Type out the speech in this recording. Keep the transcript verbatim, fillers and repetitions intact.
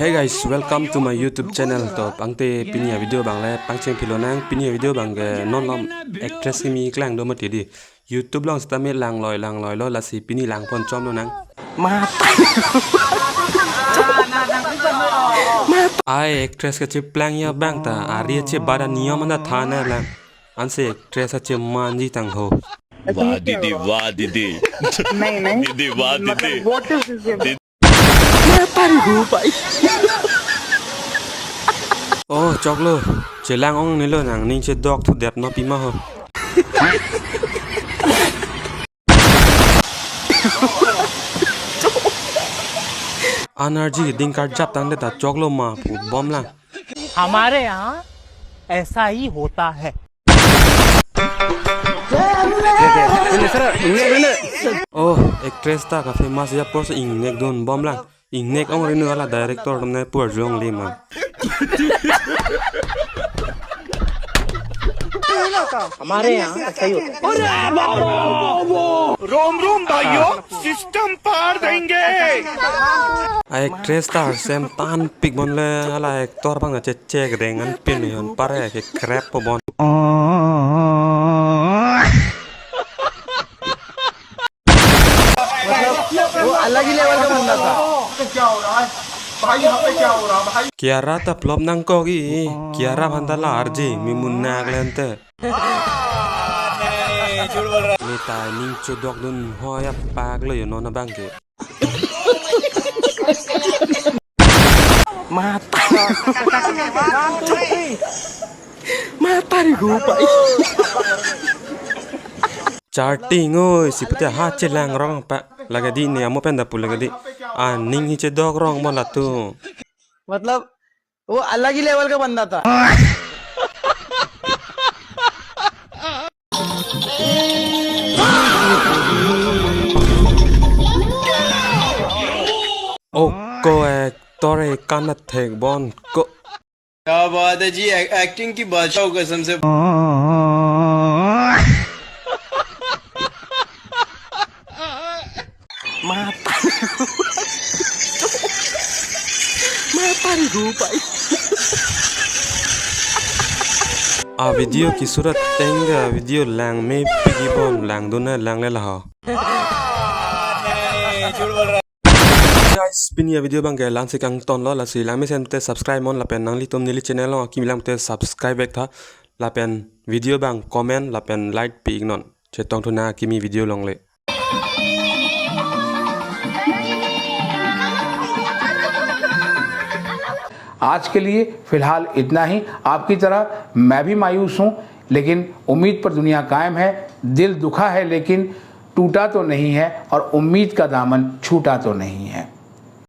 Hey guys, welcome to my YouTube channel. To tangte pini a-video abang le pangcheng philonang. Pini a-video abang ke non lom actress kimi klang do mati di. YouTube along sitame langloi langloi lo, lasi pini langpon chomlonang. Mata. Ai actress kacheplang abang ta ari chebadan niyo mana thana lang. Ansi actress achemanji tang ho. वाह दीदी, वाह दीदी। नहीं, नहीं। दीदी, वाह दीदी। मतलब, what is this? Oh, choklo. Chelang ong nilo, nangning chedok thu det ma pima ho. Energy ding karjap tangte ta choklo ma pu bomlang. हमारे यहाँ ऐसा ही होता है। Oh, actress ta ka famous ya pos ingnek dun bomlang. Ingnek ong rinu hala director atum ne pur jong lima. हमारे यहाँ ऐसा ही होता है। रोम रोम भाइयों, सिस्टम पार देंगे। A-actress ta sem tan pik bon le hala actor abang chechek reng an pin yon pare ke krep po bon. वो अलग ही लेवल का बंदा था। Kiara ta plop nangkok i, Kiara aphan ta la arje, mi munak lente. Neta ning chodok dun hoi apak lo yo non abang ke. Mata. Mata ri gupa. Charting oi, si pute ha chelang rong pa. Lagadi ne amo pen da pu lagadi. Aning hi chedok rong mo latum. मतलब वो अलग ही लेवल का बंदा था। Oh, ko actor e kana thek bon ko. क्या बात है जी, एक्टिंग की बादशाह हो कसम से। Mata. Mata ri gupa. A-video kesurat tengga video lang me pigi bon lang dona lang le laho. Guys, pini a-video abang ke la-ansi kangton lo, lasi langmesen te subscribe non lapen nanglitum neli channel lo kimi lang te subscribe vek tha lapen video abang comment lapen like pi iknon. Chetong thuna kimi video longle. आज के लिए फिलहाल इतना ही। आपकी तरह मैं भी मायूस हूँ, लेकिन उम्मीद पर दुनिया कायम है। दिल दुखा है, लेकिन टूटा तो नहीं है और उम्मीद का दामन छूटा तो नहीं है।